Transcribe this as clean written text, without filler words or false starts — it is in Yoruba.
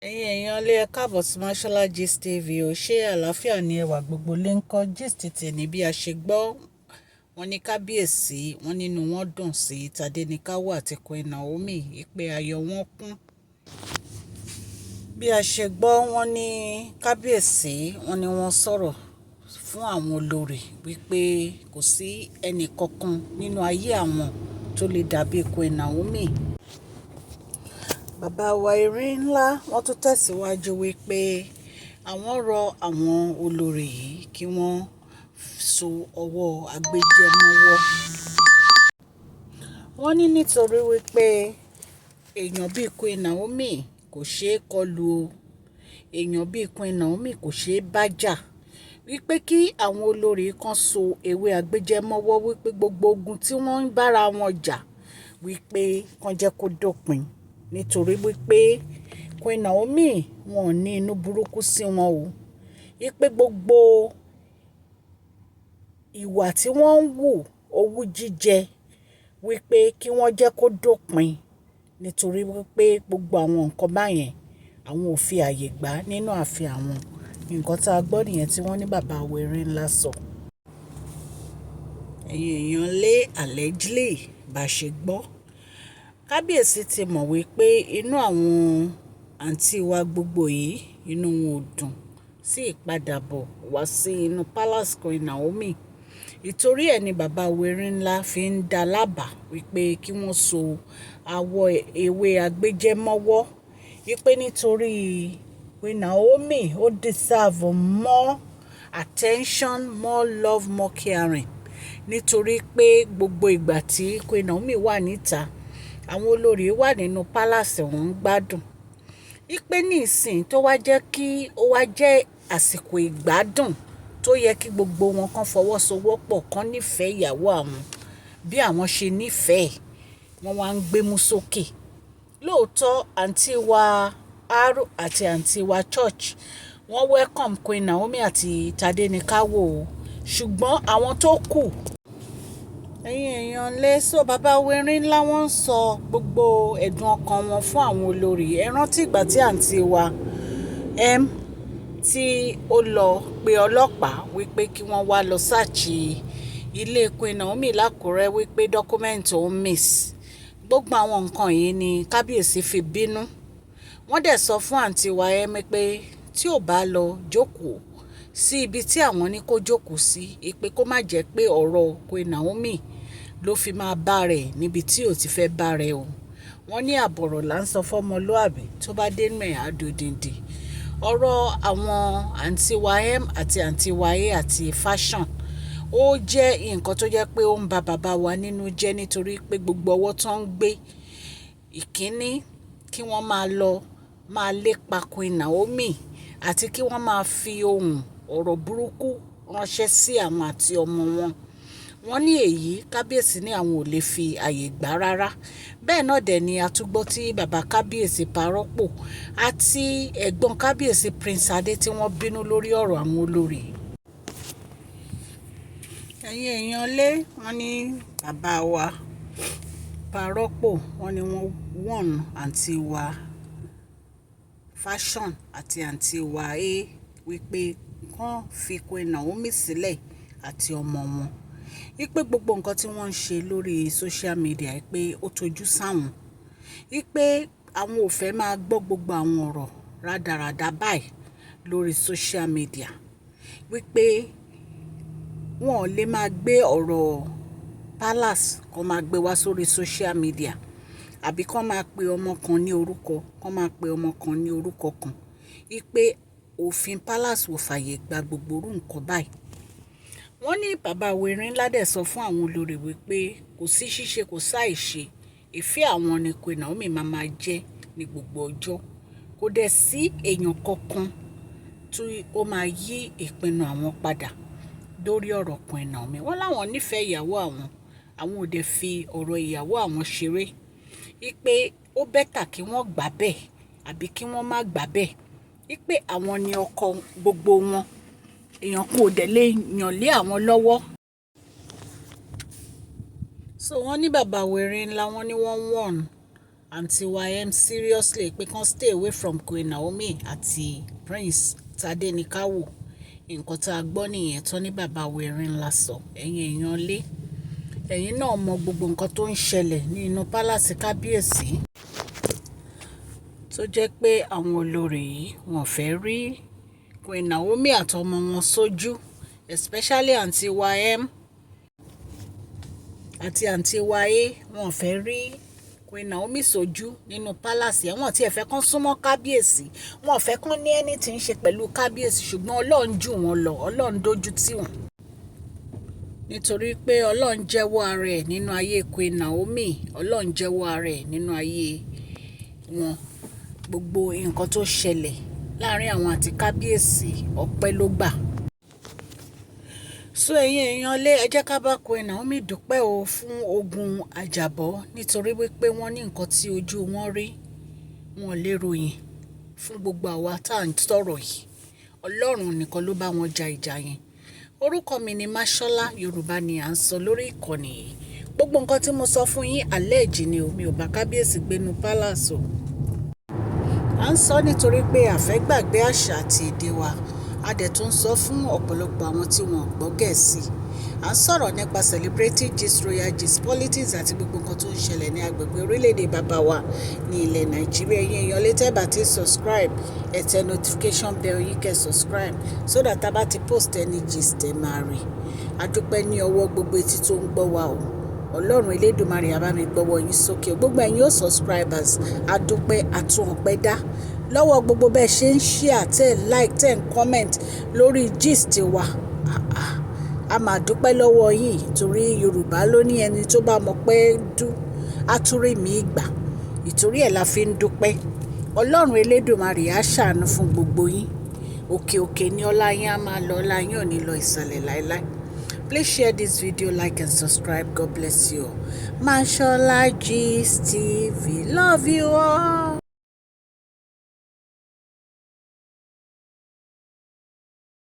Ẹ̀yin èèyàn lé, ẹ káàbọ̀ sí Mashola Gist TV o. Ṣé àlàáfíà ni ẹwà gbogbo lè ń kọ́ gist tèmi bí a ṣe gbọ́. Wọ́n ní kábíyèsí, wọ́n nínú wọn dùn sí Tadéníkàwọ́ àti Queen Naomi, ìpè ayọ̀ wọn kún. Bí a ṣe gbọ́, wọ́n ní kábíyèsí, wọ́n ní wọ́n sọ̀rọ̀ fún àwọn olórí wípé kò sí ẹnì kankan nínú ayé àwọn tó lè dàbí Queen Naomi. Bàbá wa erin ńlá, wọ́n tún tẹ̀síwájú wípé àwọn rọ àwọn olórí yìí kí wọ́n so ọwọ́ agbéjẹ́ mọ́wọ́. Wọ́n ní nítorí wípé èèyàn bíi Queen Naomi kò ṣe é kọlù o. Èèyàn bíi Queen Naomi kò ṣe é bá jà. Wípé kí àwọn olórí kan so ewé agbéjẹ́ mọ́wọ́, wípé gbogbo ogun tí wọ́n ń bá ara wọn jà, wípé kàn jẹ́ kó dópin. Nítorí wípé Queen Naomi wọn ò ní inú burúkú sí wọn o. Wípé gbogbo ìwà tí wọ́n ń wù, owú jíjẹ, wípé kí wọ́n jẹ́ kó dópin. Nítorí wípé gbogbo àwọn nǹkan báyẹn, àwọn ò fi ààyè gbà nínú ààfin àwọn. Nǹkan tí a gbọ́ nìyẹn tí wọ́n ní bàbá wa erin ńlá sọ. Ẹ̀yin èèyàn lé, allegedly bá ṣe gbọ́. Kábíyèsí ti mọ̀ wípé inú àwọn àǹtí wa gbogbo yìí, inú wọn ò dùn sí ìpadàbọ̀ wá sí inú palace Queen Naomi. Ìtorí ẹ ni bàbá wa erin ńlá fi ń dá lábàá wípé kí wọ́n so àwọ̀ ewé agbéjẹ́ mọ́wọ́. Wípé nítorí Queen Naomi ó deserve more attention, more love, more caring. Nítorí pé gbogbo ìgbà tí Queen Naomi wà níta, àwọn olórí wà nínú palace, wọ́n ń gbádùn. Wípé ní ìsìn tó wá jẹ́ kí ó wá jẹ́ àsìkò ìgbádùn tó yẹ kí gbogbo wọn kan fọwọ́sowọ́pọ̀, kan nífẹ̀ẹ́ ìyàwó àwọn bí àwọn ṣe nífẹ̀ẹ́, wọ́n wá ń gbé mú sókè. Lóòótọ́, àǹtí wa R àti àǹtí wa Church, wọ́n welcome Queen Naomi àti Tadenikawo o. Ṣùgbọ́n àwọn tó kù, ẹ̀yin èèyàn lé, so bàbá wa erin ńlá, wọ́n ń sọ gbogbo ẹ̀dùn ọkàn wọn fún àwọn olórí. Ẹ rántí ìgbà tí àǹtí wa M tí ó lọ pe ọlọ́pàá wípé kí wọ́n wá lọ search ilé Queen Naomi l'Ákúrẹ́, wípé document òun miss. Gbogbo àwọn nǹkan yìí ni kábíyèsí fi bínú. Wọ́n dẹ̀ sọ fún àǹtí wa M pé tí ò bá lọ jókòó sí ibi tí àwọn ní kó jókòó sí, pé kó má jẹ́ pé ọ̀rọ̀ Queen Naomi ló fi máa bá rẹ̀ níbi tí ò ti fẹ́ bá rẹ̀ o. Wọ́n ní àbọ̀rọ̀ là ń sọ fọ́mọlúàbí, tó bá dénú ẹ̀, á dodindi. Ọ̀rọ̀ àwọn àǹtí wa M àti àǹtí wa A àti Fashion, ó jẹ́ nǹkan tó jẹ́ pé ó ń ba bàbá wa nínú jẹ́, nítorí pé gbogbo ọwọ́ tó ń gbé ìkíní kí wọ́n máa lọ máa lépa Queen Naomi àti kí wọ́n máa fi ohùn ọ̀rọ̀ burúkú ránṣẹ́ sí àwọn àti ọmọ wọn. Wọ́n ní èyí, kábíyèsí ní àwọn ò lè fi ààyè gbà rárá. Bẹ́ẹ̀ náà dẹ̀ ni a tún gbọ́ tí bàbá kábíyèsí Parọ́pò àti ẹ̀gbọ́n kábíyèsí Prince Adé tí wọ́n bínú lórí ọ̀rọ̀ àwọn olórí. Ẹ̀yin èèyàn lé, wọ́n ní bàbá wa Parọ́pò, wọ́n ní wọ́n warn àǹtí wa Fashion àti àǹtí wa A wípé kàn fi Queen Naomi sílẹ̀ àti ọmọ wọn. Wípé gbogbo nǹkan tí wọ́n ń ṣe lórí social media, pé ó tojú sáwọn. Wípé àwọn ò fẹ́ máa gbọ́ gbogbo àwọn ọ̀rọ̀ rádaràda báyìí lórí social media. Wípé wọn ò lè máa gbé ọ̀rọ̀ palace kó máa gbé wá sórí social media, àbí kó máa pe ọmọ kan ní orúkọ, kó máa pe ọmọ kan ní orúkọ kan. Wípé òfin palace ò fàyè gba gbogbo irú nǹkan báyìí. Wọ́n ní bàbá wa erin ńlá dẹ̀ sọ fún àwọn olórí wípé kò sí ṣíṣe, kò sáì ṣe. Ìfẹ́ àwọn ni Queen Naomi máa máa jẹ́ ní gbogbo ọjọ́. Kò dẹ̀ sí èèyàn kankan tí ó máa yí ìpinnu àwọn padà lórí ọ̀rọ̀ Queen Naomi. Wọ́n láwọn nífẹ̀ẹ́ ìyàwó àwọn, àwọn ò dẹ̀ fi ọ̀rọ̀ ìyàwó àwọn ṣeré. Wípé ó better kí wọ́n gbà bẹ́ẹ̀ àbí kí wọ́n má gbà bẹ́ẹ̀. Wípé àwọn ni ọkọ gbogbo wọn. Èèyàn kan ò dẹ̀ lè yàn lé àwọn lọ́wọ́. So wọ́n ní bàbá wa erin ńlá, wọ́n ní wọ́n warn Àǹtí wa M seriously pé kán stay away from Queen Naomi àti Prince Tadenikawo. Nǹkan tá a gbọ́ nìyẹn tó ní bàbá wa erin ńlá sọ. Ẹ̀yin èèyàn lé, ẹ̀yin náà mọ gbogbo nǹkan tó ń ṣẹlẹ̀ ní inú palace kábíyèsí, tó jẹ́ pé àwọn olórí yìí wọ́n fẹ́ rí Queen Naomi àtọmọ wọn sójú, especially àǹtí wa M àti àǹtí wa A. Wọ́n fẹ́ rí Queen Naomi sójú nínú palace yẹn. Wọ́n ti ẹ̀ fẹ́ kán súnmọ́ kábíyèsí, wọ́n fẹ́ kán ní anything ṣe pẹ̀lú kábíyèsí. Ṣùgbọ́n Ọlọ́run jù wọ́n lọ, Ọlọ́run dójú tì wọ́n, nítorí pé Ọlọ́run jẹ́wọ́ ara ẹ̀ nínú ayé Queen Naomi. Ọlọ́run jẹ́wọ́ ara ẹ̀ nínú ayé wọn. Gbogbo nǹkan tó ṣẹlẹ̀ láàrin àwọn àti kábíyèsí, ọpẹ́ ló gbà. So ẹ̀yin èèyàn lé, ẹ jẹ́ ká bá Queen Naomi dúpẹ́ o fún ogun àjàbọ́, nítorí wípé wọ́n ní nǹkan tí ojú wọn rí, wọn lè ròyìn fún gbogbo àwa tá à ń sọ̀rọ̀ yìí. Ọlọ́run nìkan ló bá wọn ja ìjà yẹn. Orúkọ mi ni Mashola. Yorùbá ni à ń sọ lórí ìkànnì yìí. Gbogbo nǹkan tí mo sọ fún yín, allege ni o. Mi ò bá kábíyèsí gbénu palace o. À ń sọ nítorí pé a fẹ́ gbàgbé àṣà àti èdè wa. A dẹ̀ tún sọ fún ọ̀pọ̀lọpọ̀ àwọn tí wọ́n gbọ́ Gẹ̀ẹ́sì. À ń sọ̀rọ̀ nípa celebrity gist, royal gist, politics àti gbogbo nǹkan tó ń ṣẹlẹ̀ ní agbègbè orílẹ̀-èdè bàbá wa ní ilẹ̀ Nàìjíríà. Ẹ̀yin èèyàn lè tẹ́ bá ti subscribe, ẹ tẹ notification bell yín, kẹ́ subscribe, so that tá bá ti post any gist, ẹ máa rí. A dúpẹ́ ní ọwọ́ gbogbo etí tó ń gbọ́ wa o. Ọlọ́run Elédùmarè á bá mi gbọ́wọ́ yín sókè. Gbogbo ẹ̀yin ó subscribers, a dúpẹ́, àtún ọpẹ́ dá lọ́wọ́ gbogbo bẹ́ẹ̀ ṣe ń share, tẹ́ ń like, tẹ́ ń comment lórí gist wa. A máa dúpẹ́ lọ́wọ́ yín, torí Yorùbá ló ní ẹni tó bá mọ̀ pé dú, á tún rí mi gbà. Ìtorí ẹ̀ la fi ń dúpẹ́. Ọlọ́run Elédùmarè á ṣàánú fún gbogbo yín. Òkè òkè ni ọlá yín á máa lọ, ọlá yín ò ní lọ ìsàlẹ̀ láéláé. Please share this video, like and subscribe. God bless you all. Mashola Gist TV. Love you all.